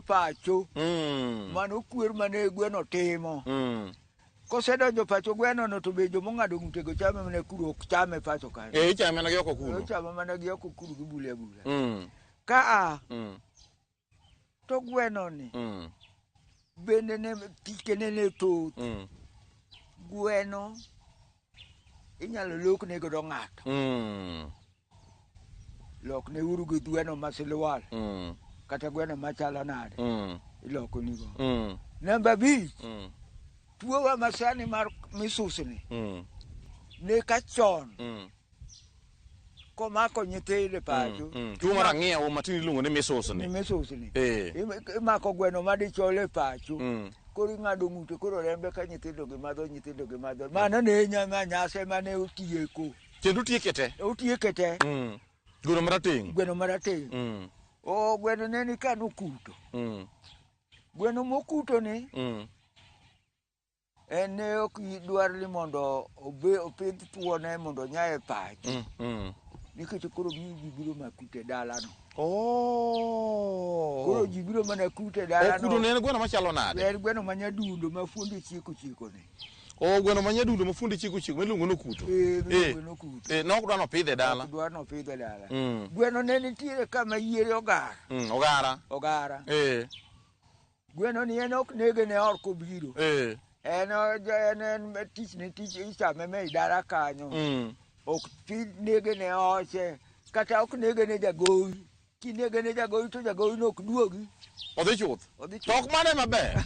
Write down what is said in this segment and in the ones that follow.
pacho. Mm. Mano kwer mane gweno timo. Kosedonjo pacho gweno no to be jomong'ado ng'utego chame mana kuro ok chame pacho kanyo. Eh, ichame mana gi oko kuno. Ochame mana gi oko kuro gibule abula. Ka a to gweno ni bende ne tikene ne thoth. Gweno inyalo lokne godo ng'ato. Lokne uru gi gweno ma silwal kata gweno machalo nade. Ilokonigo. Namba 5. Tuowa masani mar misusni ne ka chon komako nyithindo e pacho. Tuo mar ang'iewo ma tinde iluongo ni measles Ni ni. misusni. Eh. Imako gweno madichol e pacho. Koro ing'ado ng'ute koro rembe ka nyithindo gi madho nyithindo gi madho. Mano ne nyase mane otieko. Kendo otieke te. Otieke te. Gweno marateng'. Gweno marateng'. O gweno ne ni ka nokuto. Gweno mokuto ni en ne ok dwar ni mondo opidh thuone mondo onya e pacho. Nikech koro miyo ji biro makute dalano. Oh. Koro ji biro mana kute dalano. Okuto ne en gweno machalo nade? En gweno ma nyadundo ma fuonde chieko chieko ne. O gweno ma nyadundo ma fuonde chieko chieko miluongo ni okuto. Eh, miluongo ni okuto. Eh, ne ok dwa nopidhe e dala. Ok dwa nopidhe e dala. Gweno ne nitiere kama yiere ogara. Ogara. Ogara. Eh. Gweno ni en ok nege ne or kobiro. Eh. En en tich ne tich ichame me dala kanyo. Ok nege ne oche kata ok nege ne jagowi. Kinege ne jagowi to jagowi no ok duogi. Odhi chuth. Odhi To ok mane maber.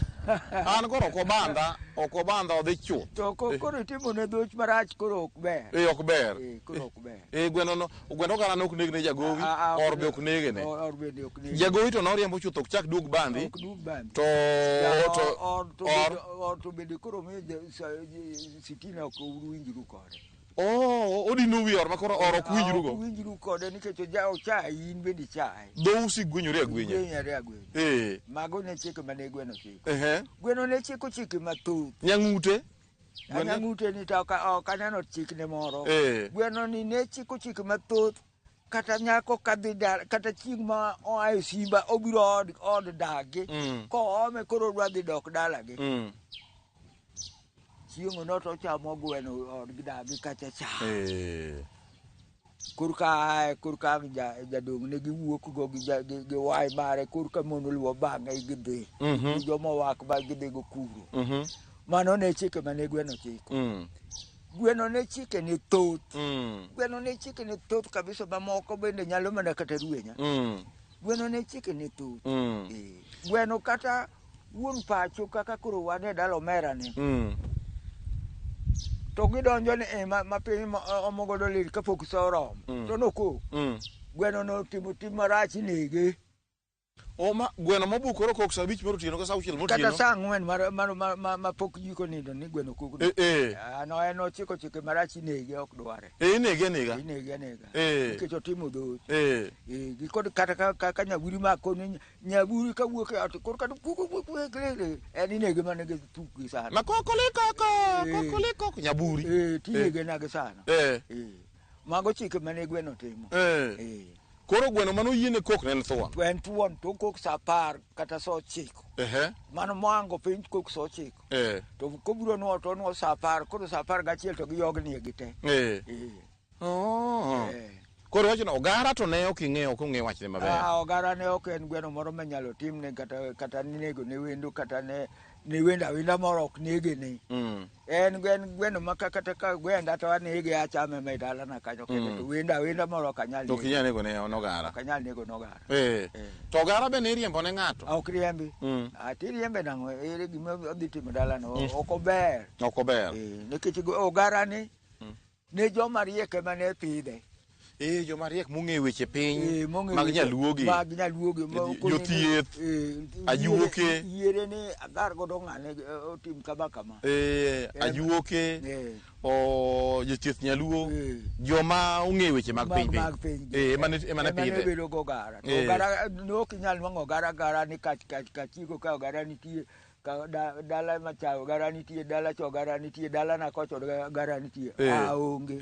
An koro ok obandha, ok obandha odhi chuth. To koro itimo ne dhoch marach koro ok ber. Eh, ok ber. Eh, koro ok ber. Eh, gweno no, gweno ogara ne ok neg ne jagowi, or be ok nege ne. Or bende ok nege. Jagowi to noriembo chuth ok chak duog bandhi. Ok duog bandhi. To to or to or or to bende koro miyo sitina ok uwinjru kode. Oh, odino wi or ma koro or ok winjru go. Ok winjru kode nikech ochayi in bende ichaye. Dhousi gwenyore agwenya. Gwenyore agwenya. Eh. Mago ne chike mane gweno chiko. Ehe. Gweno ne chiko chike mathoth. Nyang'ute. Nyang'ute ni to ok aneno chikne moro. Eh. Gweno ni ne chiko chike mathoth. Kata nyako kadhi dala, kata chieng' ma oa e simba obiro od dagi. Koome koro odwa dhi dok dalagi. Chieng' no to ochamo gweno od dagi kacha cha. Eh. Korka ae, korka ang' jadong' ne giwuok go gi wai mare, korka mon oluwo bang'e gidhi. Gi joma owak ba gidhi go kuro. Mano ne chike mane gweno chiko. Gweno ne chike ne thoth. Gweno ne chike ne thoth kabisa ma moko bende nyalo mana kata rwenya. Gweno ne chike ne thoth. Gweno kata wuon pacho kaka koro wan e dala omera ni. To gidonjo ni ma piny omo godo lil kapok sa oromo. To nokok. Gweno no timo tim marach inege. Oma gweno mobukore kok sa 5 mar otieno kata sa 6 mar otieno. Kata sa 4 ma pok jiko nindo ni gweno kok. No en ochiko chike marach inege ok dware. Inege anega. Inege anega. Nikech otimo dhoch. Gi kod kata ka nyaburi ma koni nyaburi ka wuok e ot kor kata kuku kuku e en inege mana gi tuk gi sana. Ma koko le koko, koko le koko nyaburi. Tinege na gi sana. Mago chike mane gweno timo. Koro gweno mano yiene kok ne en thuon. En thuon to kok sa 10 kata sa 9. Mano moango piny kok sa 9. To kobiro nuo to nuo sa 10, koro sa 11 to giyognie gi te. Oh. Koro wacho ni ogara to ne ok ing'eyo, ok ong'e wachne maber. Ogara ne ok en gweno moro minyalo timne kata nego ne wendo kata ne wendo awinda moro ok nege ne. En gweno ma kata ka gwenda to anege achame ma e dalana kanyo kende to wendo awinda moro ok anyal To ok inyal nego ne ogara. Ok anyal nego ne ogara. To ogara be ne iriembo ne ng'ato? Ok riembi. Tiriembe nang'o? Ere gima odhi timo dalano? Ok ober. Ok ober. Nikech ogara ni ne joma riek ema ne pidhe. Joma riek mong'eyo weche piny Mong'eyo mag weche nyaluogi. Mag nyaluogi, ma ok onene, Jothieth, ajuoke. Yiere ni agar godo ng'ane otim kama kama. Ajuoke, jothieth nyaluo, joma ong'eyo weche mag piny Mag piny. Ema ne Ema ne pidhe. bedo go ogara. To ogara, ne ok inyal nwang'o ogara gara ni kach, kach, kachiko ka ogara nitie. Ka dala macha ogara nitie, dala cha ogara nitie, dala na kocha ogara nitie. Ah, onge.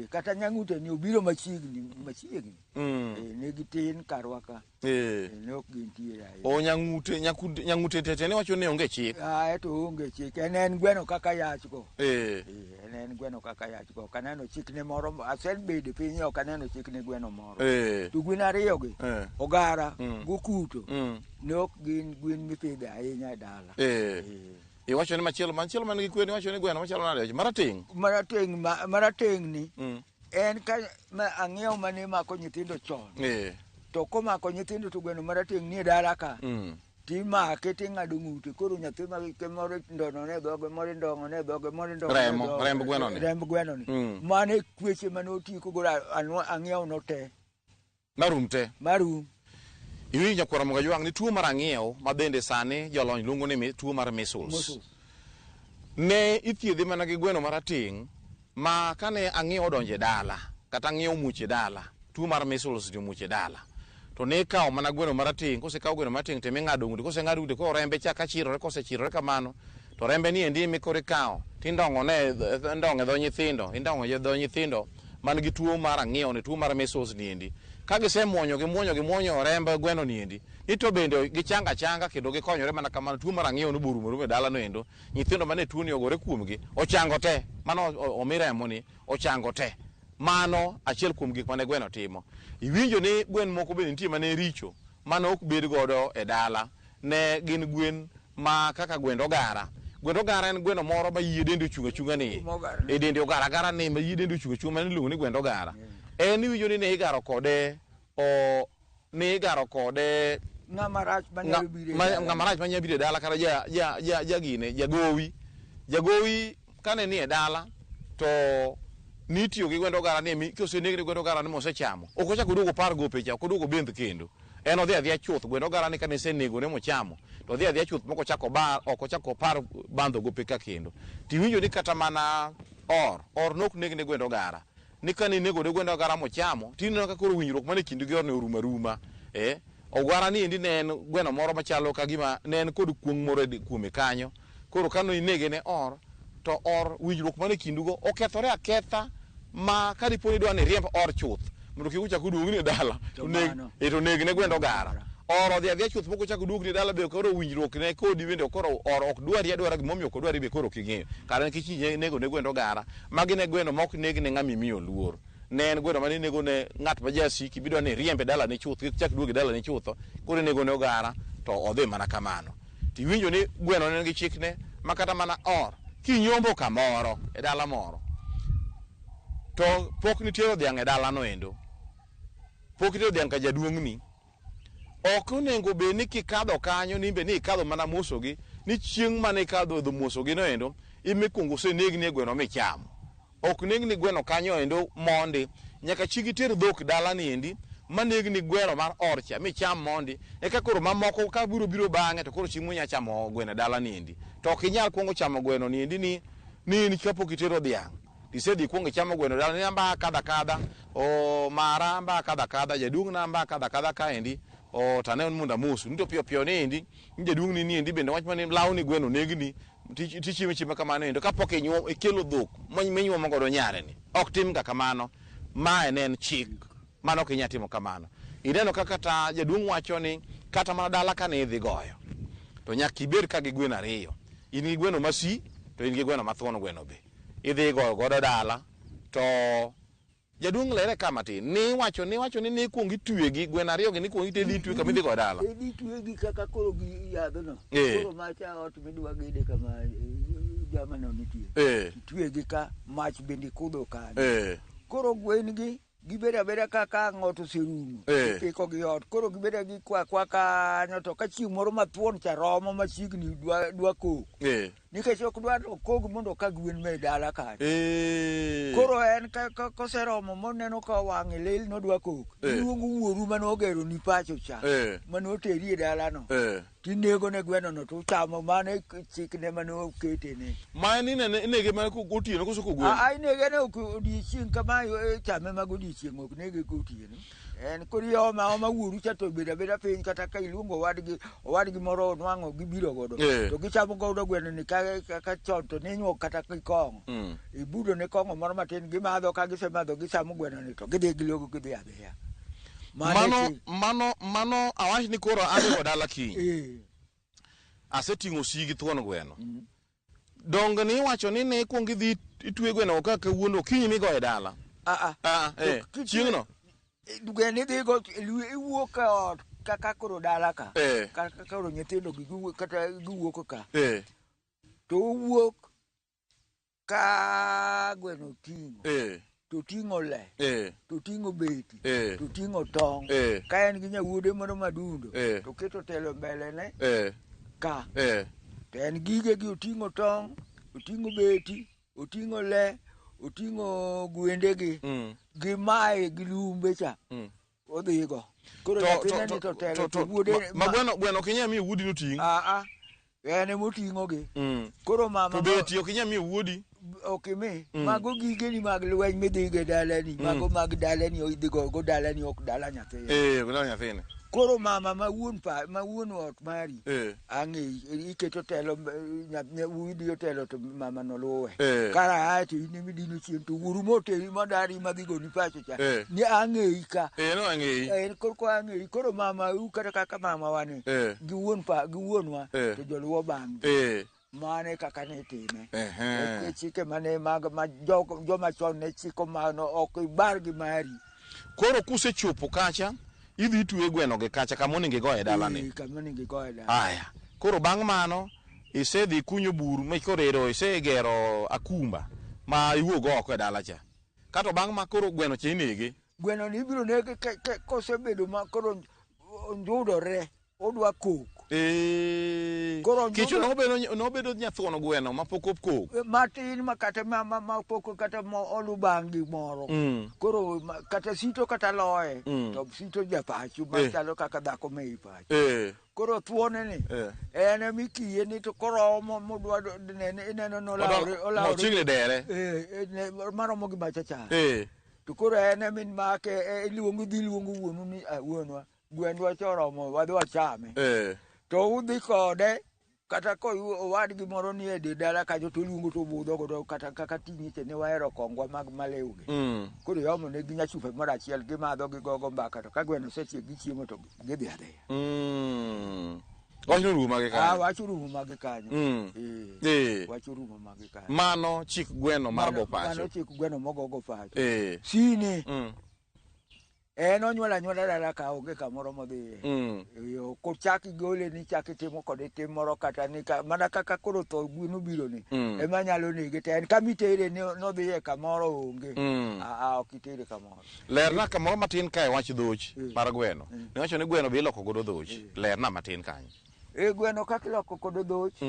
Kata nyang'ute ni obiro machiegni, machiegni. Ne gitin karwa ka. Ne ok gintiere ahinya. O nyang'ute, nyang'ute tete ne wacho ni onge chik. Ah, to onge chik. En gweno kaka yach go. En gweno kaka yach go. Ok aneno chik ne moro, asebedo piny ok aneno chik ne gweno moro. To gwen ariyo gi, ogara, gokuto, ne ok gin gwen mipidho ahinya e dala. Iwacho ni machielo, machielo man gi kwe, iwacho ni gweno machalo nade? Marateng'. Marateng', marateng' ni, en ka ma ang'iewo mane mako nyithindo chon. To komako nyithindo to gweno marateng' nie dala ka. Timake ting'ado ng'ute, koro nyathi ma moro ndono ne dhoge, moro ndong'o ne dhoge, moro ndong'o ne dhoge. Remb gweno ni. Remb gweno ni. Mane kweche mane otieko goro ang'iewo no te. Marum te. Marum. Iwinjo nyakwar Ramogi Ajwang' ni tuo mar ang'iewo ma bende sani jolony luongo ni tuo mar measles. Measles. Ne ithiedhe mana gi gweno marateng' ma kane ang'iewo odonjo e dala kata ang'iewo omuoch e dala, tuo mar measles ni omuoch e dala. To ne ikawo mana gweno marateng', kosekaw gweno marateng' to iming'ado ng'ute, koseng'ad ng'ute koro rembe chaka chirore, kosechirore kamano to rembe ni endi ema koro ikawo tindong'o ne indong'o e dho nyithindo, indong'o e dho nyithindo man gi tuo mar ang'iewo ni, tuo mar measles ni endi. Ka gisemuonyo, gimuonyo, gimuonyo remb gweno ni endi, ni to bende gichanga achanga kendo gikonyore mana kamano, tuo mar ang'iewo no borumo arumo e dala no endo. Nyithindo mane tuo ni ogore kuomgi ochango te, mano omi remo ni ochango te. Mano achiel kuom gik mane gweno timo. Iwinjo ni gwen moko bende nitie mane richo mane ok bed godo e dala. Ne gin gwen ma kaka gwend ogara. Gwend ogara en gweno moro ma yie dende ochung' achung'a ni. E dende ogara agara ni ma yie dende ochung' achung'a mane iluongo ni gwend ogara. En iwinjo ni ne igaro kode o ne igaro kode ng'ama rach manyalo biro e dala. Ng'ama rach manyalo biro e dala kata ja gine, jagowi. Jagowi kane ni e dala to nitiyo gi gwend ogara ni koseneg ni gwend ogara ni mosechamo. Ok ochak oduogo opar gope cha, ok oduogo obendh kendo. En odhi adhiya chuth, gwend ogara ni kane isenego ne mochamo, to odhi adhiya chuth mok ochako bar, ok ochako opar bandho gope ka kendo. Tiwinjo ni kata mana or, or nok neg ne gwend ogara. Ni kane inego ne gwend ogara mochamo, tineno ka koro winjruok mane kindu gi or ne orumo aruma. Ogara ni endi ne en gweno moro machalo ka gima ne en kod kuong' moro e kuome kanyo. Koro kane inege ne or, to or winjruok mane kindu go okethore aketha ma ka dipo ni idwa ni iriemb or chuth mondo kik ochak oduogni e dala, To mano. to neg ne gwend ogara. Or odhi adhiya chuth mok ochak oduogni e dala be koro winjruok ne kodi bende koro or ok dwari adwara gimomiyo ok odwari be koro ok ing'eyo. Kare nikech inego ne gwend ogara. Magi ne gweno mok neg ne ng'ama imiyo luor. Ne en gweno mane inego ne ng'at ma jasiki bidwa ni iriembe dalani chuth kik chak duog e dalani chutho, koro inego ne ogara to odhi mana kamano. Tiwinjo ni gweno ne nigi chikne ma kata mana or kinyombo kamoro e dala moro to pok nitero dhiang' e dalano endo, pok itero dhiang' ka jaduong'ni, ok onego bed ni kikadho kanyo ni be ni ikadho mana mosogi, ni chieng' mane ikadho dho mosogi no endo ema ikuongo osenegni e gweno michamo. Ok negni gweno kanyo endo mondi, nyaka chik iter dhok dalani endi manegni gweno mar or cha micham mondi, eka koro mamoko ka biro biro bang'e to koro chieng' munya chamo gweno e dalani endi. To ok inyal kuongo chamo gweno ni endi ni in kapok itero dhiang'. Tisedhi ikuongo ichamo gweno dalani, amba akadha akadha, o mara amba akadha akadha, jaduong' na amba akadha akadha kaendi, o to aneno ni mondo amosu. Ni to piyo piyo ni endi, ni jaduong' ni ni endi bende wach mane lawni gweno negni, tichiemo chiema kamano endo kapok ikelo dhok minyuomo godo nyare ni. Ok tim ga kamano. Mae ne en chik. Mano ok inyal timo kamano. Ineno ka kata jaduong' wacho ni kata mana dala kane idhi goyo to nyaka ibed ka gi gweno ariyo. In gi gweno ma si to in gi gweno ma thuon gweno be. Idhi goyo godo dala to jaduong' lere ka matin. Ni wacho ni wacho ni ikuongo itwe gi gweno ariyo gi ni ikuongo itedhi itwe kama idhi goyo dala. Idhi twe gi kaka koro gi yadhno. Koro macha ot midwa gede kama jamano nitie. Itwe gi ka mach bende kudho kanyo. Koro gwen gi gibedo abeda kaka ng'ot oserumo. Ipiko gi ot. Koro gibedo gi kwa kwa kanyo to ka chieng' moro ma thuon cha romo machiegni dwa kok. Nikech ok dwar okog mondo ka gwen me dala kanyo. Koro en ka koseromo moneno ka wang'e lil nodwa kok. Iluongo wuoru mane ogero ni pacho cha. Mane oteri e dalano. Tinego ne gweno no to uchamo mano e chikne mane oketene. Ma en inege mana gotieno koso kogwen? A inege ne ok odiechieng' kama chame ma godiechieng' ok nege gotieno. En koro ioma aoma wuoru cha to bedo abeda piny kata ka iluongo owadgi owadgi moro onwang'o gibiro godo to gichamo godo gweno ni kaka chon to ninyuok kata gi kong'o. Ibudo ne kong'o moro matin gimadho ka gisemadho gichamo gweno ni to gidhi gilogo gidhi adhiya. Mano e Mano chik. mano mano awach ni koro adhi go dala kiny. Aseting'o sigi thuon gweno. Donge ni iwacho ni ne ikwong idhi itwe gweno ka kawuono okinyi migoye dala? Ah, ah. Ah, eh, To kitwe- chieng'no. Gweno idhi go iwuok e ot kaka koro dala ka. Kaka koro nyithindo gi giwuok kata giwuok ka. To owuok ka gweno oting'o. To oting'o le. To oting'o beti. To oting'o tong'. Ka en gi nyawuode moro madundo. To oketo telo mbele ne ka. To en gige gi oting'o tong', oting'o beti, oting'o le, oting'o gwende gi. Gi mae gi lumbe cha. Odhigo. Koro nyathine ni to telo to wuode Ma gweno gweno ok inyal miyo wuodi noting'. Ah, ah. En ema oting'ogi. Koro mama To beti ok inyal miyo wuodi. Ok imi. Mago gigeni mag lweny midhigo e dalani. Mago mag dalani idhigo go dalani ok dala nyathini. Eh, ok dala nyathini. Koro mama ma wuon pa ma wuon ot mari. Ang' iketo telo wuoyi diyo telo to mama no luwe. Kara ae to in ema idino chien to wuoru moteri madari madhi goni pacho cha. Ni ang'eyi ka. No ang'eyi. En koro ko ang'eyi koro mama u kata kaka mama wani. Gi wuon pa gi wuonwa to joluwo bang'gi. Mano e kaka ne itime. E chike mane mag ma joma chon ne chiko mano ok ibar gi mari. Koro kusechopo kacha, idhi itwe gweno gi kacha kama onego igoye dalani. Kama onego igoye dala. Aya. Koro bang' mano, isedhi kunyo bur ma koro ero isegero akumba ma iwuog oko e dala cha. Kato bang' ma koro gweno cha inege. Gweno ni ibiro nege kosebedo ma koro onjudore. Odwa kok. Koro Kicho nobedo nyathuon gweno ma pok okok. Matin ma kata ma, ma, ma pok kata ma olu bang' gi moro. Koro ma, kata sito kata loye. To sito japachu ma chalo kaka dhako ma ei pacho. Koro thuone ni. En ema ikiye ni to koromo modwa nene ineno nolawore olawore. Mochiegni dere. Ne, maromo gi macha cha. To koro en ema imake, iluongo idhi iluongo wuonu ni, wuonwa. Gwendwa cha oromo, wadhi wachame. To udhi kode, kata ka owadgi moro ni e dala kanyo to oluongo to obudho godo kata kaka ting'i ne wahero kongwa mag malewgi. Koro iomo negi nyachupa moro achiel, gimadho gigogo mbaka to ka gweno osechiek gichiemo to gidhi adhiya. Wach norumo magi kanyo. Wach orumo magi kanyo. Wach orumo magi kanyo. Mano chik gweno mar go pacho. Mano chik gweno mogogo pacho. Sine. En onyuol anyuola dala ka onge kamoro modhiye. Yo, kochak igole ni chak itimo kode tim moro kata ni ka, mana kaka koro tho gwen obiro ni. Ema nyalo nege to en kama itere ni nodhiye kamoro onge. Ok itere kamoro. Lerna kamoro matin kae wach dhoch mar gweno. Niwacho ni gweno be iloko godo dhoch. Lerna matin kanyo. Gweno kaka iloko godo dhoch.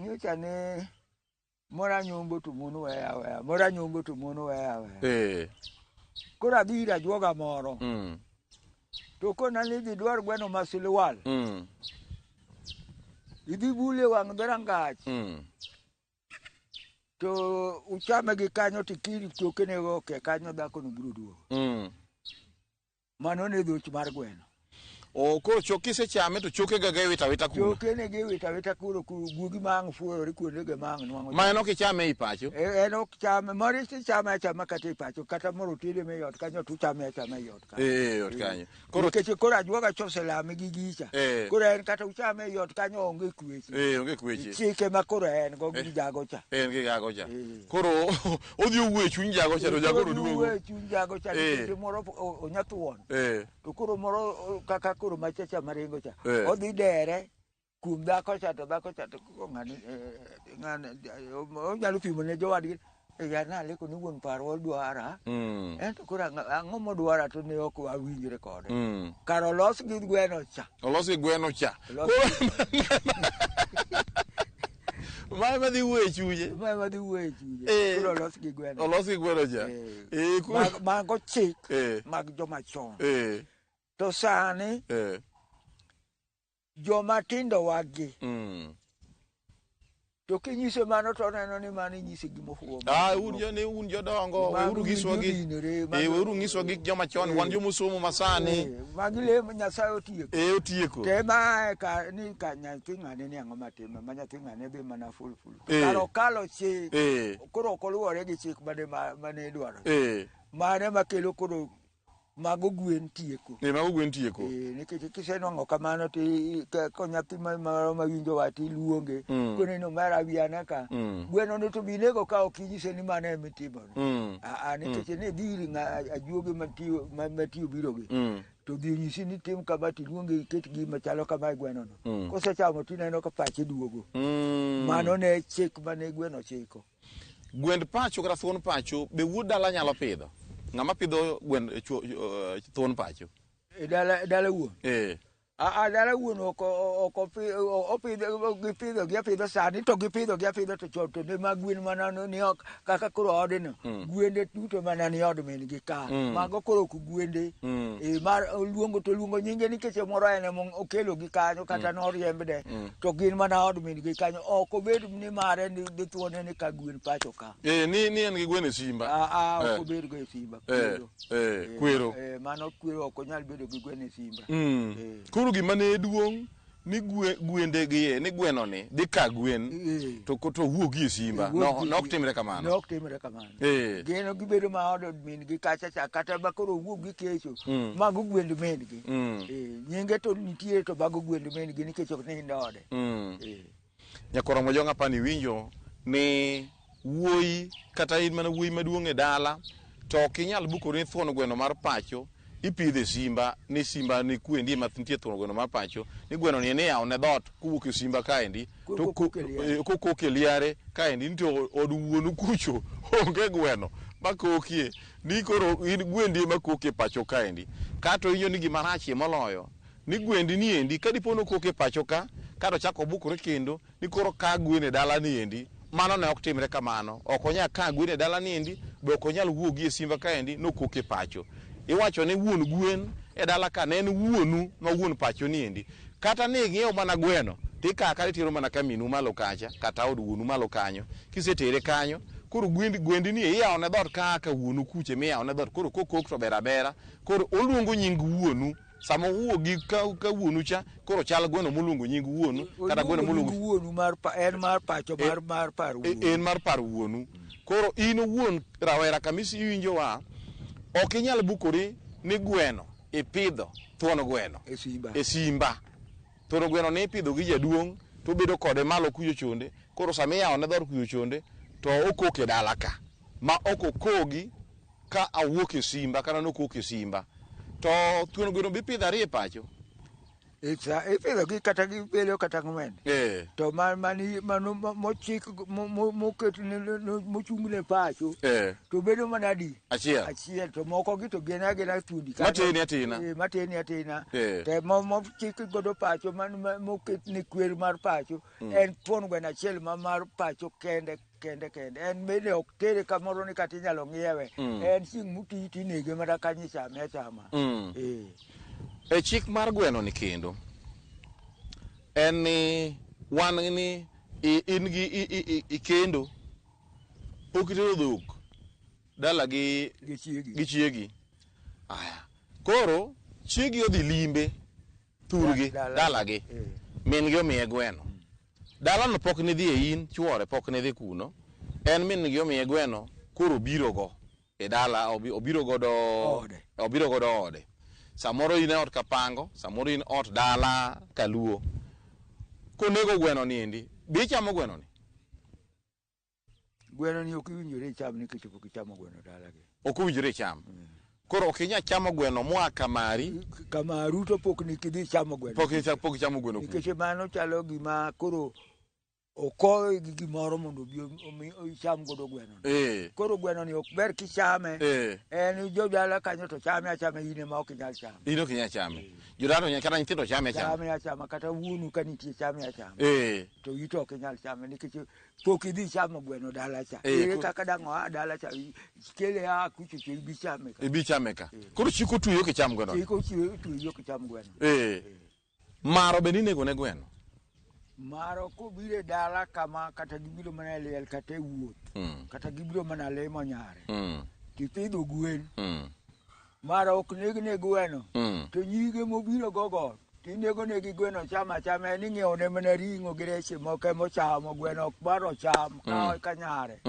Nyocha ne mora nyombo to mon weya weya, mora nyombo to mon weya weya. Koro adhi ir ajuoga moro. To kona ni idhi dwar gweno ma silwal. Idhi bule wang' dhorangach. To uchame gi kanyo to ikir chokene oke kanyo dhako no biro duogo. Mano ne dhoch mar gweno. O koro chok kisechame to choke ga iwito awita kuno. Choke ne giwito awita kuno guogi ma ang' fuoyore kuonde ge ma ang' nwang'o. Ma en ok ichame ei pacho? En ok chame, moro ichame achama kata ei pacho, kata moro otede e ot kanyo to uchame achama ei ot kanyo. Ot kanyo. Koro nikech koro ajuoga cha oselame gi gicha. Koro en kata uchame ei ot kanyo onge kweche. Onge kweche. Chike ma koro en go gi jago cha. En gi jago cha. Koro odhi owuoyo e chuny jago cha to jago Odhi duogo. owuoyo e chuny jago cha nikech moro onya thuon. To koro moro kaka koro machacha maringo cha. Odhi dere kuom dhako cha to dhako cha to koro ng'ani, ng'ani, onyalo pimo ne jowadgi. Ya naleko ni wuon parwa odwara. En to koro ang'o modwara to ne ok wawinjre kode. Kar olos gi gweno cha. Olos gi gweno cha. Olos Mae madhi wuoyo e chunye. Mae madhi wuoyo e chunye. Koro olos gi gweno. Olos gi gweno cha. Mago chik mag joma chon. To sani joma tindo wagi. To kinyise mano to oneno ni mano inyise gimofuwo. Ah, un jo ne un jodongo, Mago weuru ngiswa gi. winjo dinore, Eh, weuru ngiswa gik joma chon, wan jomosomo masani. Magi le ma Nyasaye otieko. Eh, otieko. Te ma ka ni ka nyathi ng'ane ni ang'o matime ma nyathi ng'ane dhi mana ful ful. Eh. Kar okalo chik. Eh. Koro ok oluwore gi chik mane mane idwaro. Eh, Mane makelo koro mago gwen tieko. eh, mago gwen tieko. Eh, nikech kisenwang'o kamano to ko nyathi moro mawinjo wach tiluonge kone ni omera wiyane ka gweno no to binego ka ok inyise ni mano ema itimono. Aa, nikech ne dhi ir ajuoge matiyo matiyo birogi to dhi onyisi ni tim kama tiluonge iket gima chalo kama e gweno no. Kosechamo tineno ka pache duogo. Mano ne chik mane gweno chiko. Gwend pacho kata thuon pacho be wuod dala nyalo pidho? Ng'ama pidho gwen thuon pacho? E dala dala wuon. Eh. Aa, dala wuon ok opidho gipidho gi apidha sani to gipidho gi apidha to chon to ne ma gwen mana ni ok kaka koro odno gwende duto mana ni od min gi ka mago koro ok gwende e mar luongo to luongo nyinge nikech moro en ema okelo gi kanyo kata noriembne to gin mana od min gi kanyo ok obed ni mare ni dithuone ni ka gwen pacho ka. Eh, ni en gi gwen e simba. Aa, ok obed go e simba kwero. Kwero. Mano kwero ok onyal bedo gi gwen e simba. Koro gima ne duong' ni gwende gi ni gweno ni dhi ka gwen to to wuogi e simba. No ok timre kamano. Ne ok timre kamano. Geno gibedo ma od min gi kacha cha kata ma koro wuok gi kecho mago gwend min gi. Nyinge to nitie to mago gwend min gi nikech ok nind ode. Nyakoro Mojong apani winjo ni wuoyi kata in mana wuoyi maduong' e dala to ok inyal bukori ni thuon gweno mar pacho ipidho e simba ni simba ni kwendi ema nitie thuon gweno mar pacho ni gweno ni iyawo ne dhoot kowuok e simba kaendi to kokok e liare kaendi ni to od wuonu kucho onge gweno makokie ni koro in gwendi ema kokie pacho kaendi. Kato iwinjo ni gima rachie moloyo ni gwendi ni endi kadipo ni okok e pacho ka kato chako obukore kendo ni koro ka gwen e dala ni endi mano ne ok timre kamano. Ok onyal ka gwen e dala ni endi be ok onyal wuogi e simba kaendi nokok e pacho. Iwacho ni wuon gwen e dala ka ne en wuonu ma wuon pacho ni endi. Kata ni ing'iewo mana gweno tikawo akawa itero mana ka minu malo kacha kata od wuonu malo kanyo. Kisetere kanyo koro gwendi ni iyawo ne dhoot kaka wuonu kuche miyawo ne dhoot koro kokok to ber abera. Koro oluongo nying wuonu. Sama owuok gi ka wuonu cha koro chal gweno moluongo nying wuonu kata gweno moluongo wuonu mar en mar pacho mar par wuonu. En mar par wuonu. Koro in owuon rawera kamisi iwinjowa ok inyal bukori ni gweno ipidho thuon gweno e simba. E simba. Thuon gweno ni ipidho gi jaduong' to obedo kode malo kucho chonde koro sama iyawo ne dhoot kucho chonde to okok e dala ka ma ok okogi ka awuok e simba kata nokok e simba. To thuon gweno be ipidho ariyo e pacho. Ipidho gi kata gi belo kata ng'wen. To mano mochik moket mochung' ne pacho. To bedo mana adi? Achiel. Achiel to moko gi to gin agina thuondi kanyo. Mateni atina. Mateni atina. To mochik godo pacho moket ne kwer mar pacho en thuon gweno achiel ma mar pacho kende kende kende. En bende ok tere kamoro ni kata inyalo ng'iewe. En chieng' moti tinege mana kanyo ichame achama. E chik mar gweno ni kendo en ni wan ni in gi ikendo pok itero dhok dala gi gi chiegi. Aya. Koro chiegi odhi limbe thurgi dalagi. Min gi omiye gweno. Dalano pok nidhi e in chuore pok nidhi kuno. En min gi omiye gweno koro obiro go e dala obiro godo ode. Obiro godo ode. Samoro in e ot kapango, samoro in ot dala kaluo. Konego gweno ni endi, be ichamo gweno ni? Gweno ni ok iwinjore icham nikech pok ichamo gweno dalagi. Ok owinjore icham. Koro ok inyal chamo gweno moa kamari. Kamaru to pok nikidhi chamo gweno. Pok ichamo gweno. Nikech mano chalo gima koro okowe gi gimoro mondo obi icham godo gweno. Koro gweno ni ok ber kichame. En jodala kanyo to chame achama in ema ok inyal chame. In ok inyal chame. Jodala kata nyithindo chame achama. Chame achama kata wuonu ka nitie chame achama. To in to ok inyal chame nikech pok idhi chamo gweno dala cha. Ere kaka dang' oa dala cha kele a kucho to ibi chame ka. Ibi chame ka. Koro chik otweyi ok icham gweno. Chik otweyi ok icham gweno. Maro bende inego ne gweno. Maro kobiro e dala kama kata gibiro mana e liel kata e wuoth kata gibiro mana limo nyare tipidho gwen mara ok neg ne gweno to nyige mobiro go go tinego negi gweno chama achama en ing'iewo ne mana ring'o gi reche moko emochamo gweno ok mar ocham ka nyare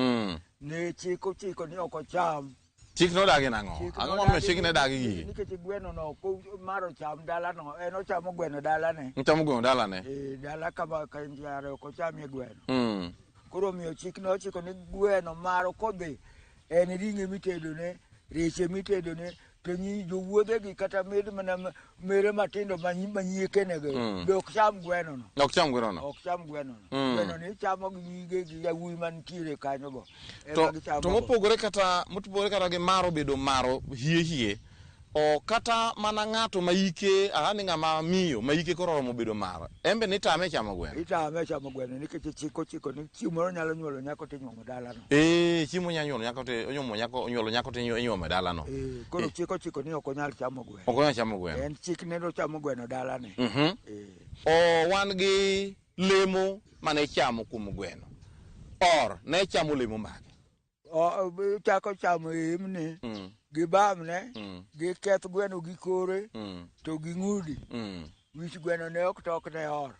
ne chik ochiko ni ok ocham. Chik nodagi nang'o? Chik Ang'o momiyo nodagi chik ne dagi gigi? Nikech gweno no ok mar ocham dalano, en ochamo gweno dalane. Ochamo gweno dalane. E dala kama ka nyare ok ochamie gweno. Koro omiyo chik nochiko ni gweno maro kodhi en ring'e mitedone, reche mitedone, to nyi jowuodhegi kata med mana mere matindo manyiekene be ok cham gweno no. Ok cham gweno no. Ok cham gweno no. Gweno ni ichamo gi nyige gi yawuoyi mantiere kanyo go. Ema To, gichamo to go. mopogore kata gi maro bedo maro hie hie o kata mana ng'ato ma ike aha ni ng'ama miyo ma ike koro oromo bedo maro en be nitame chamo gweno. Itame chamo gweno nikech chik ochiko ni chieng' moro nyalo nyuolo nyako tinyuomo dalano. Chiemo nya nyuolo nyako to onyuomo nyako onyuolo nyako to inyuomo e dalano. Koro chik ochiko ni ok onyal chamo gweno. Ok onyal chamo gweno. En chik ne ochamo gweno dalane. O wan gi lemo mane ichamo kuom gweno. Or ne chamo lemo mage? Chako chamo emne, gi bamne, gi keth gweno gi kore, to gi ng'udi. Wich gweno ne ok tok ne or.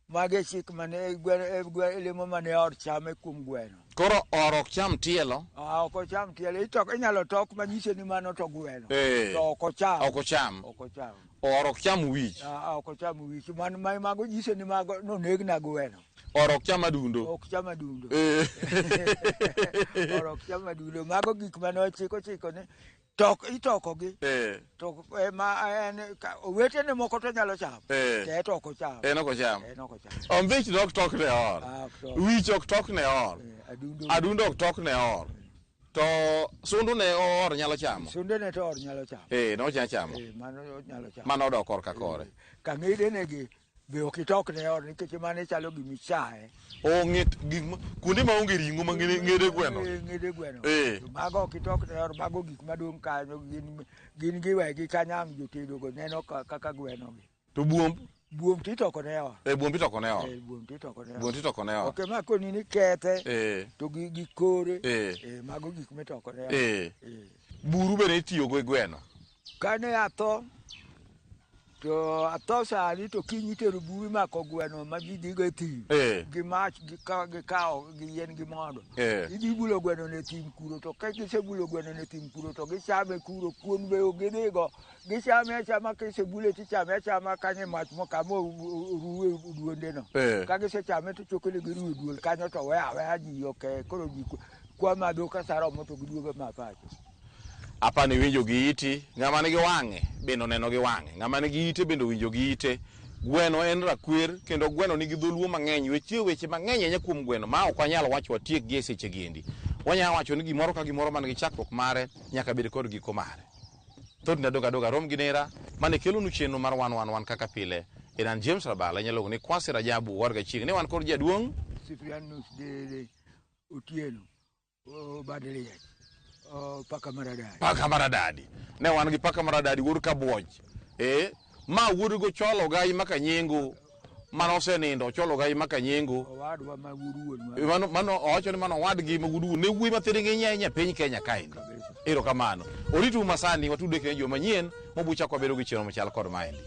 Mage chik mane gweno lemo mane or chame kuom gweno. Koro or ok cham tielo? Ok ocham tielo. Inyalo tok manyise ni mano to gweno. To ok ocham. Ok ocham. Ok ocham. Or ok cham wich. Ok ocham wich. Mago nyise ni mago nonegna gweno. Or ok cham adundo. Ok cham adundo. Or ok cham adundo. Mago gik mane ochiko chiko ni tok itokogi. To ema en owetene moko to nyalo chamo. To en to ok ocham. En ok ocham. En ok ocham. Ombich ok tok ne or. Wich ok tok ne or. Adundo. Adundo ok tok ne or. To sundu ne or nyalo chamo. Sunde ne to or nyalo chamo. Ne onyalo chamo. Mano nyalo chamo. Mano odok korka kore. Ka ng'edene gi be ok itok ne or nikech mano chalo gimichaye. Ng'et gik kuonde ma onge ring'o ma ng'ede gweno. Ng'ede gweno. Mago ok itok ne or, mago gik madong' kanyo gin giwegi kanyo ang' jotedo go neno kaka gweno gi. To buomb? Buomb titoko ne or. Buomb titoko ne or. Buomb titoko ne or. Buomb titoko ne or. Ok ema koni ni kethe. To gi kore. Mago gik mitoko ne or. Buru bende itiyogo e gweno. Kane atho to atho sani to kiny itero buru imako gweno ma ji dhigo e thim. Gi mach gi kawo gi yien gi mondo. Idhi bulo gweno ne thim kuro to ka gisebulo gweno ne thim kuro to gichame kuro kuon be ok gidhigo. Gichame achama kisebule tichame achama kanyo e mach kama oruwe duondeno. Ka gisechame to chokene giruwe duol kanyo to weya aweya ji ok koro ji kwa madho ka sa romo to giduogo ma pacho. Apa ni winjo gi iti, ng'ama nigi wang'e bende oneno gi wang'e, ng'ama nigi ite bende owinjo gi ite. Gweno en rakwer kendo gweno nigi dholuo mang'eny. Weche mang'eny ahinya kuom gweno ma ok wanyal wacho watiek gi e seche gi endi. Wanyalo wacho ni gimoro ka gimoro man gi chakruok mare nyaka bed kod giko mare. Thothne adoga adoga rom gi nera mane kelonu chenro mar 111 kaka pile. En an James Rabala, inyalo luongo ni Kwasi Rajabu warga chieng'. Ne wan kod jaduong' Cyprianus Dede Otieno Badliet. Paka Maradadi. Paka Maradadi. Ne wan gi Paka Maradadi wuod Kabuoch. Ma wuod go Cholo Gai Makanyengo mane osenindo Cholo Gai Makanyengo. Owadwa ma wuod wuon. Mano owacho ni mano owadgi ma wuod wuon. Ne wuoyi mathin ng'eny ahinya e piny Kenya kaendi. Erokamano. Oritu masani watudre kendo juma manyien mabuchako wabedo gi chenro machal kod maendi.